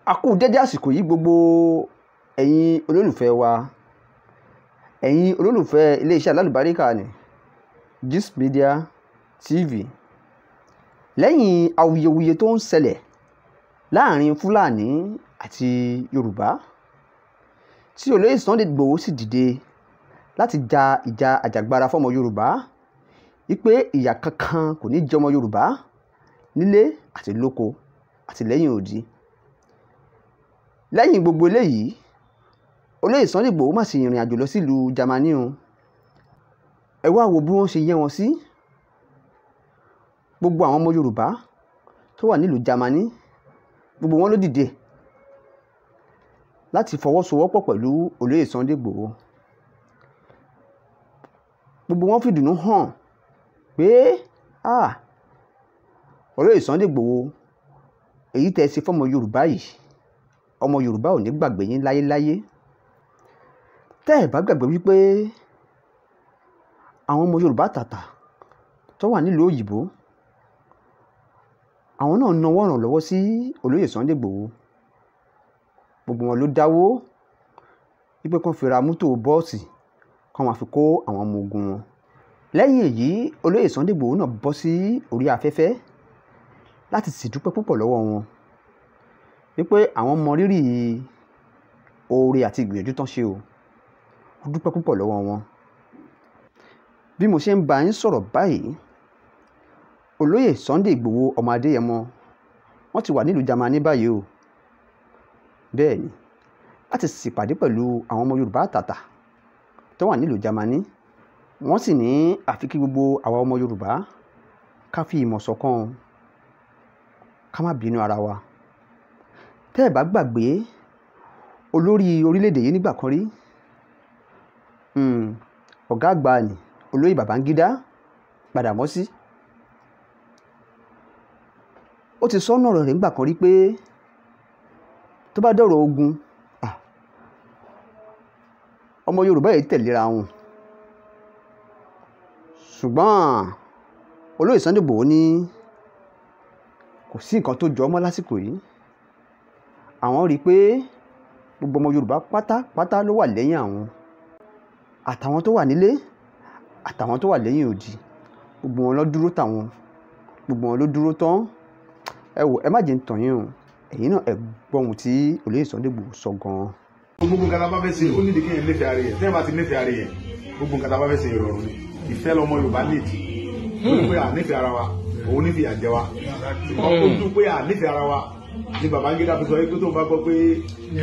A kú dédé àsìkò yìí gbogbo ẹ̀yin olólùfẹ́ wa, ẹ̀yin olólùfẹ́ iléeṣẹ́ alálùbáríkà ní Gist Media TV. Lẹ́yìn awuyewuye tó ń ṣẹlẹ̀ láàrin Fúlàní àti Yorùbá, tí olóyè Sunday Igboho sì dìde láti ja ìjà àjàgbara fọ́mọ Yorùbá, wípé ìyà kankan kò ní jẹ ọmọ Yorùbá nílé àti lóko àti lẹ́yìn odi. Lẹ́yìn gbogbo eléyìí, olóyè Sunday Igboho má sì rìnrìn àjò lọ sílùú Jámánì o. Ẹ wá wo bí wọ́n ṣe yẹ́ wọn sí. Gbogbo àwọn ọmọ Yorùbá tó wà nílùú Jámánì, gbogbo wọn ló dìde láti fọwọ́sowọ́pọ̀ pẹ̀lú olóyè Sunday Igboho. Gbogbo wọn fìdùnnú hàn pé olóyè Sunday Igboho, èyí tẹ́ ẹ ṣe fọ́mọ Yorùbá yìí, ọmọ Yorùbá ò ní gbàgbé yín láyéláyé. Tẹ́ ẹ bá gbàgbé wípé àwọn ọmọ Yorùbá tàtà tó wà nílùú òyìnbó, àwọn náà nawọ́ ìrànlọ́wọ́ sí olóyè Sunday Igboho. Gbogbo wọn ló dáwó wípé kán fi ra mọ́tò bọ́ọ̀sì kán máa fi kó àwọn ọmọ ogun wọn. Lẹ́yìn èyí, olóyè Sunday Igboho náà bọ́ sí orí afẹ́fẹ́ láti sì dúpẹ́ púpọ̀ lọ́wọ́ wọn wípé àwọn mọ rírì oore àti ìgbìyànjú tán ṣe o. Ó dúpẹ́ púpọ̀ lọ́wọ́ wọn. Bí mo ṣe ń bá yín sọ̀rọ̀ báyìí, olóyè Sunday Igboho ọmọ Adéyẹmọ, wọ́n ti wà nílùú Jámánì báyìí o. Bẹ́ẹ̀ ni, láti ṣèpàdé pẹ̀lú àwọn ọmọ Yorùbá àtàtà tó wà nílùú Jámánì. Wọ́n sì ní àfi kí gbogbo àwa ọmọ Yorùbá ká fi ìmọ̀ ṣọ̀kan, ká má bínú ara wa. Tẹ́ ẹ bá gbàgbé, olórí orílẹ̀-èdè yìí nígbà kan rí, ọ̀gá àgbà ni olóyè Babangida Gbàdàmọ́sí. Ó ti sọ́nà ọ̀rọ̀ rẹ̀ nígbà kan rí pé tó bá dọ̀rọ̀ ogun, ọmọ Yorùbá yìí tẹ̀léra wọn. Ṣùgbọ́n olóyè Sunday Igboho ní kò sí nǹkan tó jọ mọ́ lásìkò yìí. Àwọn rí i pé gbogbo ọmọ Yorùbá pátápátá ló wà lẹ́yìn àwọn, àtàwọn tó wà nílé, àtàwọn tó wà lẹ́yìn odi, gbogbo wọn ló dúró tàwọn, gbogbo wọn ló dúró tán. Ẹ wò, ẹ má jẹ́ ń tàn yín o, ẹ̀yin náà ẹ gbọ́ ohun tí olóyè Sunday Igboho sọ gan-an. Gbogbo nǹkan tá a bá fẹ́ ṣe, ó nídìí kéèyàn nífẹ̀ẹ́ ara yẹn. Tẹ́yìn bá ti nífẹ̀ẹ́ ara yẹn, gbogbo nǹkan tá a bá fẹ́ ṣe ìrọ̀rùn ni. Ìfẹ́ lọmọ Yorùbá nídìí. Ó pé à nífẹ̀ẹ́ ara wa, òun nífẹ̀ẹ́ àjẹ wa. Ó tún pé à nífẹ̀ẹ́ ara wa ni Babangida fi sọ pé tó ń bá gbọ́ pé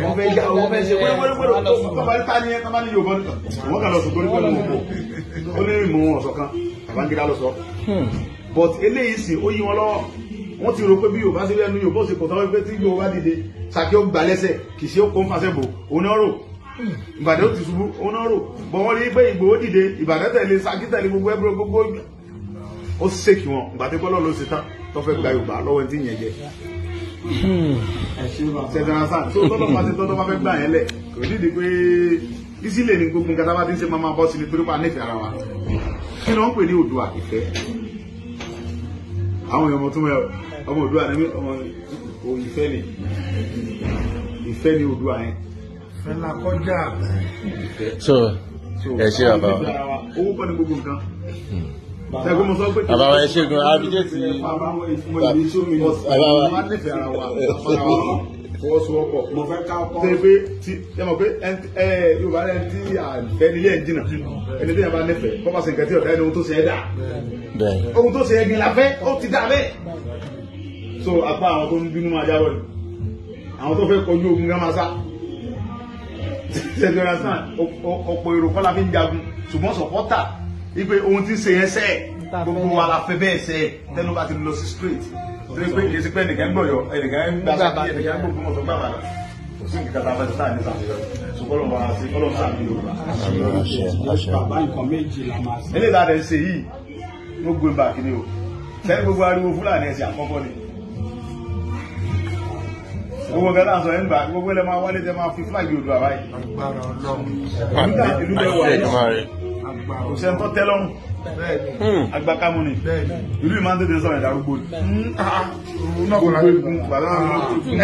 wọ́n fẹ́ já wọ́n fẹ́ ṣe wéréwéré tó bá ní ta ni ẹ tó bá ní Yorùbá wọ́n kàn lọ sùn torí pẹ̀lú òkú ó ní ìmọ̀ wọn ọ̀sọ̀ kan Babangida lọ sọ. But eléyìí sì ó yí wọn lọ́wọ́. Wọ́n ti rò pé bí Yorùbá ṣe rí ẹnu Yorùbá ó ṣe kò tán wípé tí Yorùbá dìde Ṣakí ó gbà lẹ́sẹ̀ kì í ṣe ó kó ń fasẹ̀ bò òun náà rò Ìbàdàn ó ti ṣubú òun náà rò bọ̀ wọ́n rí pé Ìgbòho dìde Ìbàdàn tẹ̀lé Ṣakí tẹ̀lé gbogbo ẹgbẹ́ gbogbo ó ṣèkì wọn ìgbà tí kọ́lọ́ ló ṣe tán tó fẹ́ gba Yorùbá lọ́wọ́ ẹni tí yẹn jẹ. Ṣẹ̀dánásán tó tọ́lọ́ bá ti tọ́lọ́ bá fẹ́ gbà yẹn lẹ̀ kò nídìí pé ìsílẹ̀ ní gbogbo nǹkan tá a bá ti ń ṣe máa bọ́ sí ni torí pa nífẹ̀ẹ́ ara wa. Kí ni wọ́n ń pè ní Oòduà? Ìfẹ́. Àwọn èèyàn tó mọ ọmọ Oòduà ní ọmọ ìfẹ́ ni ìfẹ́ ni Oòduà yẹn. Ìfẹ́ la kọjá. Ìfẹ́. So ẹ ṣe bàbá wa. Owó kọ́ ni gbogbo nǹkan. Bàbá wa ẹ ṣe gan abijé ti bàbá wa nífẹ̀ẹ́ ara wa fọwọ́sowọ́pọ̀. Mo fẹ́ ká kọ́. Ṣé pé tí ẹ mọ̀ pé ẹ Yorùbá rẹ̀ tí àfẹ́ nílé ẹ̀ jìnnà ẹni tí yẹn bá nífẹ̀ẹ́ kọ́ bá ṣe nǹkan tí ọ̀dà ẹni ohun tó ṣe é dà. Ohun tó ṣe é gbin la fẹ́ ó ti dà bẹ́ẹ̀. So apá àwọn tó ń bínú máa jábọ̀ ni àwọn tó fẹ́ kọjú ogun gan máa sá. Ṣèjọba sàn ọ̀pọ̀ èrò kọ́ la fi ń jagun ṣùgbọ́n sọ̀pọ́tà ipe ohun tí ń ṣe yẹn sẹ́ẹ̀ gbogbo wa la fẹ́ bẹ́ẹ̀ sẹ́ẹ̀ tẹnu bá ti lọ sí straight torí pé kì í ṣe pé ẹnìkan ń gbọ̀yọ̀ ẹnìkan ń gbà sáà ẹnìkan ń gbòkú mọ̀tò gbàgbà lọ kò sí nǹkan tá a fẹ́ sáà ní sàṣeyọrí so kọ́lọ̀ wá sí kọ́lọ̀ sáà ní Yorùbá. Bàbá nǹkan méjì la máa ṣe. Eléyìí tá a dẹ̀ ń ṣe yìí no going back ni o sẹ́ni gbogbo ariwo Fúlàní ẹ̀sìn àkọ́kọ́ ni Gbogbo nǹkan tá à ń sọ yẹn ń gbà gbogbo ilẹ̀ máa wálé tẹ máa fi flag Oòduà báyìí. Ìlú bẹ́ẹ̀ wà Èdùmàrè. kò sẹ́ni tó tẹ́ lọ́rùn. Agbákámú ni. Ìlú yìí máa ń tètè sọ̀rọ̀ ìdarúgbó ni.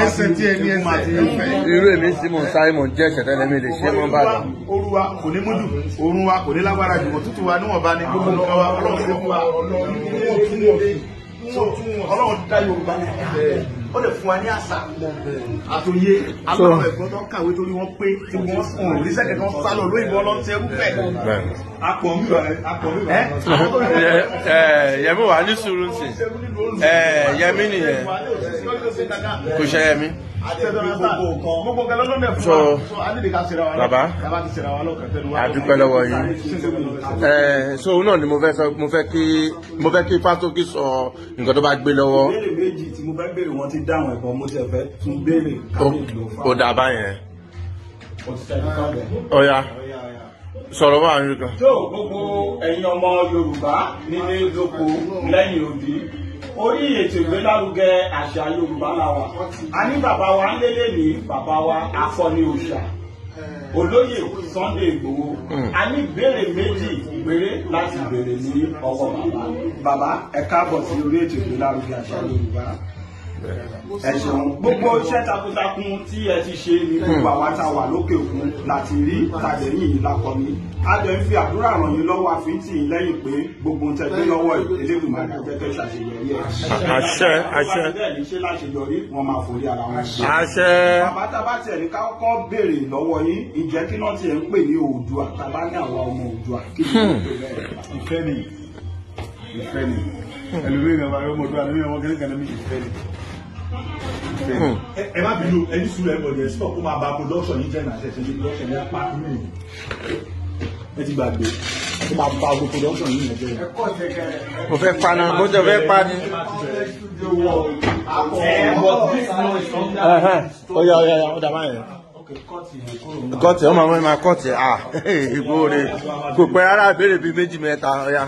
Ẹsẹ̀ tí ẹ ní ẹsẹ̀ ẹfẹ̀. Irú èmi sí mò ń sáré mò ń jẹ́ ìṣẹ̀tẹ́lẹ̀ mi lè ṣe mọ́ bàdàn. Oru wa kò ní mójú, oorun wa kò ní lágbára jù, òtútù wa níwọ̀nba ni gbogbo nǹkan wa Ọlọ́run ṣe fún wa. Ọlọ́run dá Yorùbá ní ó lè fún wa ní àṣà àtòyé aláwọ̀ ẹ̀gbọ́n tó kàwé torí wọ́n pé tí wọ́n sùn òrìṣẹ́ kẹ̀kẹ́ wọn sálọ lóyìnbó ọlọ́tẹ̀rú bẹ́ẹ̀. Yẹmi wà ní sùúrù sí. Yẹmi nìyẹn. Kò ṣe Yẹmi. So, bàbá, a dúpẹ́ lọ́wọ́ yín. So òun náà ni mo fẹ́ sọ, mo fẹ́ kí Fátókì sọ nǹkan tó bá gbé lọ́wọ́. Ìbéèrè méjì tí mo fẹ́ béèrè wọ́n ti dáhùn ẹ̀bọ̀ mo ti fẹ́ tún béèrè kábíyè ló fà. Ó dà báyẹn. Ọ̀ya sọ̀rọ̀ wà nínú kan. Tó gbogbo ẹ̀yin ọmọ Yorùbá nílé lóko lẹ́yìn odi, orí ètò ìgbélárugẹ àṣà Yorùbá la wà. A ní bàbá wa ń lélẹ̀ ní bàbá wa akọni òòṣà Olóyè Sunday Igboho. A ní ìbéèrè méjì péré láti béèrè ní ọwọ́ bàbá. Bàbá ẹ káàbọ̀ sí orí ètò ìgbélárugẹ àṣà Yorùbá. Ẹ ṣeun. Gbogbo iṣẹ́ takuntakun tí ẹ ti ṣe ní gbogbo àwa tá a wà lókè òkun láti rí tàdéyìn yìí lákọni. A jẹ́ ń fi àdúrà ràn yín lọ́wọ́ àfíntì yín lẹ́yìn pé gbogbo ohun tẹ́ gbé lọ́wọ́ yìí Elédùmarè á jẹ́ kẹ́ ṣàṣeyọrí ẹ̀. Àṣẹ, àṣẹ. Bẹ́ẹ̀ ní ṣe láṣeyọrí wọ́n máa forí ara wọn gbé. Àṣẹ. Bàbá tá a bá tiẹ̀ ní ká kọ́kọ́ béèrè lọ́wọ́ yín, ǹjẹ́ kí náà tiẹ̀ ń pè ní Oòduà? Tá a bá ní àwa ọmọ Oòduà, kí ni wọ́n pè bẹ́ẹ̀? Ìfẹ́ ni, ìfẹ́ ni. Ẹlòmíràn náà bá yọ ọmọ Oòduà, ẹlòmíràn wọn kẹ́lẹ́ kẹ́lẹ́ mi ìfẹ́ ni. Ẹ má bínú, ẹni sùúrù ẹ bọ̀dẹ̀ stop kó máa ba production yìí jẹ́ náà ṣẹ̀ṣẹ̀ ṣe production yẹn apá inú ìlú. Ẹ ti gbàgbé, kó máa ba gbogbo production yìí yẹn jẹ́. Mo fẹ́ pa náà, mo jẹ́ fẹ́ pa ni. Ọ̀ya ọ̀ya ọ̀ya ó dà báyẹn. Kọ́ọ̀tì ọmọ àwọn máa kọ́ọ̀tì à Ìgbòho rè kò pẹ́ rárá ìbéèrè bíi méjì mẹ́ta ọ̀ya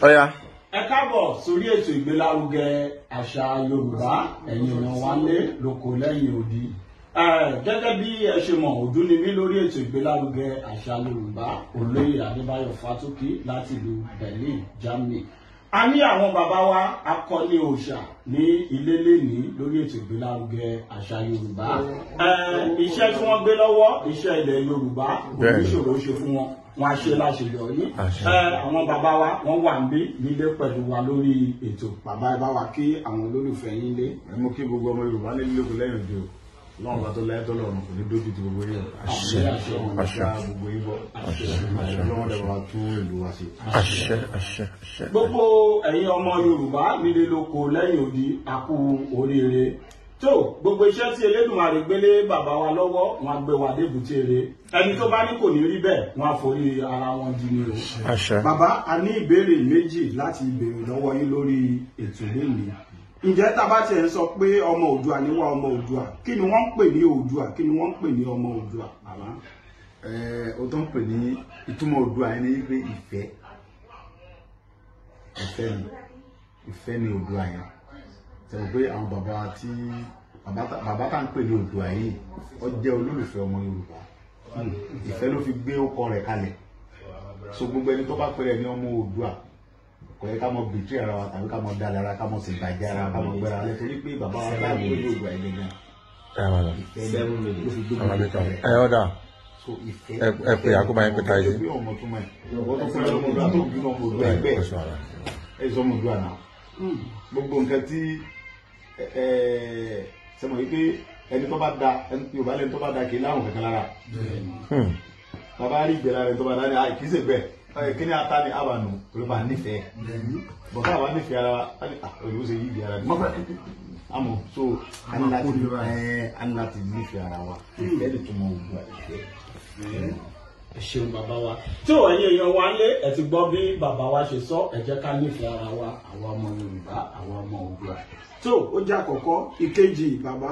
ọ̀ya. Ẹ káàbọ̀ sórí ètò ìgbélárugẹ àṣà Yorùbá ẹ̀yin èèyàn wa lé lóko lẹ́yìn odi. Gẹ́gẹ́ bí ẹ ṣe mọ̀, ọdún ni mí lórí ètò ìgbélárugẹ àṣà Yorùbá, Olóyè Adébáyọ̀ Fátókì láti ìlú Berlin, Germany. A ní àwọn bàbá wa akọni òòṣà ní ilé lẹ́ni lórí ètò ìgbélárugẹ àṣà Yorùbá. Iṣẹ́ tí wọ́n gbé lọ́wọ́, iṣẹ́ ilẹ̀ Yorùbá kò ní ṣòro ṣe fún wọn, wọn á ṣe láṣeyọrí. Àwọn bàbá wa wọ́n wà níbí nílé pẹ̀lú wa lórí ètò. Bàbá ẹ bá wa kí àwọn olólùfẹ́ yín lé. Ẹ mú kí gbogbo ọmọ Yorùbá nílé lóko lẹ́yìn òde o. Lọ́run bá tó láyé tó lọ́run kò ní dójú ti gbogbo yín o. Àṣẹ, àṣẹ. Gbogbo yín bọ́. Lọ́run dẹ̀ bá wa tún ìlú wa ṣe. Àṣẹ, àṣẹ, àṣẹ. Gbogbo ẹ̀yin ọmọ Yorùbá nílé lóko lẹ́yìn odi, a kú oríire. Tó gbogbo iṣẹ́ tí Elédùmarè gbélé bàbá wa lọ́wọ́, wọn á gbé wa débùté re. Ẹni tó bá ní kò ní rí bẹ́ẹ̀, wọn á forí ara wọn di ni o. Àṣẹ. Bàbá, a ní ìbéèrè méjì láti béèrè lọ́wọ́ yín lórí ètò lónìí. Ǹjẹ́ tá a bá tiẹ̀ ń sọ pé ọmọ Oòduà ni wá ọmọ Oòduà, kí ni wọ́n ń pè ní Oòduà, kí ni wọ́n ń pè ní ọmọ Oòduà bàbá? O tó ń pè ní ìtumọ̀ Oòduà yẹn ni pé ìfẹ́. Ìfẹ́ ni, ìfẹ́ ni Oòduà yẹn. Ṣé mo pé àwọn bàbá tí bàbá tá ń pè ní Oòduà yìí, ó jẹ́ olólùfẹ́ ọmọ Yorùbá. Ìfẹ́ ló fi gbé ọkọ rẹ̀ kalẹ̀. So gbogbo ẹni tó bá pè rẹ̀ ní ọmọ Oòduà, kò yẹ ká mọ bìtì ara wa tàbí ká mọ dalẹ̀ ara, ká mọ ṣèbàjẹ́ ara, ká mọ gbéra lẹ, torí pé bàbá wa bá ìwé Oòduà yìí gangan. Ìfẹ́ ló fi gbé ọkọ rẹ̀. Ẹ ọ̀dà. So ìfẹ́. Ẹ pè àkóbá yẹn pé táyé. Ìfẹ́ ọmọ túmọ̀ ẹ̀. Ìwọ́n tó fún ẹ lọ́mọ Oòduà tó bínú ọmọ Oòduà ẹgbẹ́ ẹ̀. Ẹ sọ ọmọ Oòduà náà. Gbogbo nǹkan tí sẹ́mo yìí pé ẹni tó bá da Yorùbá lẹni tó bá da kì í láwọn kankan lára. Bàbá rí ìgbéra rẹ̀ tó bá da ní kì í ṣe bẹ́ẹ̀. Kí ni ata ni àbà nù torí bá nífẹ̀ẹ́. Bọ̀dá àwa nífẹ̀ẹ́ ara wa olùwò ṣe yí ìgbé ara rẹ̀. Àmọ́ so a ní láti nífẹ̀ẹ́ ara wa. Ìfẹ́ lè túmọ̀ Oòduà ìfẹ́. Ẹ ṣeun bàbá wa. Tí ò ẹ̀yin èèyàn wa lé, ẹ ti gbọ́ bí bàbá wa ṣe sọ, ẹ jẹ́ ká nífẹ̀ẹ́ ara wa, àwa ọmọ Yorùbá, àwa ọmọ Oòduà. Tó ó jẹ́ àkọ́kọ́. Ìkejì bàbá,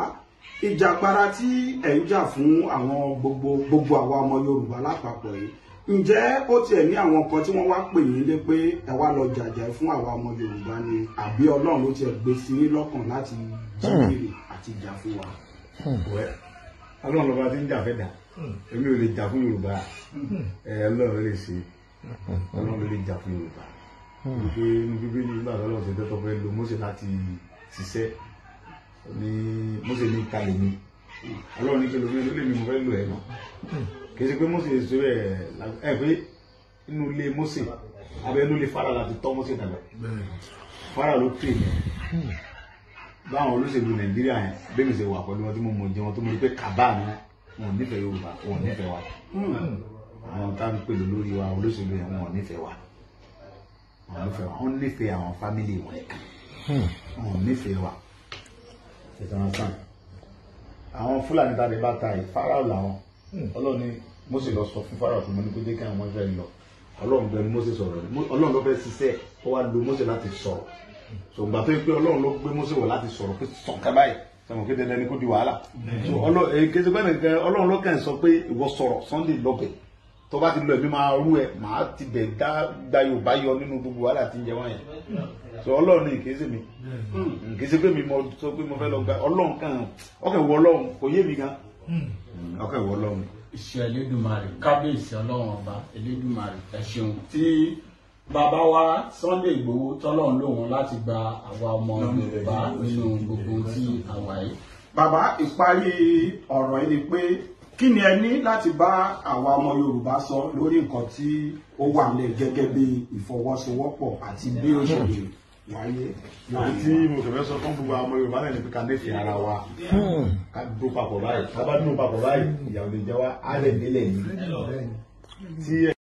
ìjàgbara tí ẹ̀ ń jà fún àwọn gbogbo àwa ọmọ Yorùbá lápapọ̀ yìí, ǹjẹ́ ó tiẹ̀ ní àwọn kan tí wọ́n wá pè yín lé pé ẹ wá lọ jàjà fún àwa ọmọ Yorùbá ni, àbí Ọlọ́run ló tiẹ̀ gbé sí yín lọ́kàn láti jí gìrì àti àti jà fún wa. Ọlọ́run lọ́ba tí ń jà fẹ́ dà, èmi ò lè jà fún Yorùbá, Ọlọ́run lè ṣe, Ọlọ́run lè jà fún Yorùbá. Wípé inú Bíbélì nígbà tó lọ́wọ́ ṣe tẹ́tọ́ fẹ́ lo Mósè láti ṣiṣẹ́ ní Mósè ní kalẹ̀ mi, Ọlọ́run ní kí ló lè mi mo fẹ́ lò ẹ̀ mọ́. Kì í ṣe pé Mósè ṣe ẹ̀ pé inú ilé Mósè abẹ́ inú ilé Fáráò láti tọ́ Mósè dàgbà. Fáráò ló pè mí báwọn olóṣèlú Nàìjíríà yẹn bẹ́ẹ̀ mi ṣe wà pẹ̀lú wọn tí mo mọ̀ jẹun tó mo rí pé kàbá ni wọn ò nífẹ̀ẹ́ Yorùbá, wọn ò nífẹ̀ẹ́ wa. Àwọn tá ń pè lórí wa olóṣèlú yẹn wọn ò nífẹ̀ẹ́ wa, wọn ò nífẹ̀ẹ́ wa, wọn nífẹ̀ẹ́ àwọn fámìlì wọn nìkan, wọn ò nífẹ̀ẹ́ wa. Ṣètàn àwọn Fúlàní tàbí bá ta yìí Fáráò làwọn. Ọlọ́run ni Mósè lọ sọ fún Fáráò fún mi ní kó jẹ́ kí àwọn Ísírẹ́lì lọ. Ọlọ́run bẹ̀rù Mósè sọ̀rọ̀, Ọlọ́run ló fẹ́ ṣiṣẹ́, ó wá lo Mósè láti sọ̀rọ̀. Sọ̀gbà tó yẹ pé Ọlọ́run ló gbé Mósè wọ̀ láti sọ̀rọ̀ pé sọ̀kẹ́ báyìí sọ̀rọ̀ pé dandan ni kó di wàhálà. Ọlọ́run ló kàn sọ pé ìwọ sọ̀rọ̀ Sunday lọ́bẹ̀ tó bá ti lọ ẹ̀mí máa rú ẹ, màá ti bẹ̀ dá gba Yorùbá yọ nínú gbogbo wàhálà tí ń jẹ wọ́n yẹn. Sọ Ọlọ́run ní kìí ṣe mi, kìí ṣe pé mi mo sọ pé mo fẹ́ lọ gba Ọlọ́run kan, ọkẹ́ wọ Ọlọ́run kò yé mi gan, ọkẹ́ wọ Ọlọ́run. Iṣẹ́ Elédùmarè, kábíyèsí Ọlọ́run ọba Elédùmarè, ẹ ṣeun tí bàbá wa Sunday Igboho tọ́lọ́run lò wọ́n láti gba àwa ọmọ Yorùbá nínú gbogbo tí àwa yìí. Bàbá, ìparí ọ̀rọ̀ yìí ni pé kí ni ẹ ní láti bá àwa ọmọ Yorùbá sọ lórí nǹkan tí ó wà nílẹ̀ gẹ́gẹ́ bí ìfọwọ́sowọ́pọ̀ àti bí ó ṣe lè wáyé? Tí mo fẹ́ sọ fún gbogbo àwọn ọmọ Yorùbá náà ni pé ká nífẹ̀ẹ́ ara wa, ká dúró papọ̀ báyìí, ká bá dúró papọ̀ báyìí, ìyà ò lè jẹ wá, á lè délẹ̀ yìí.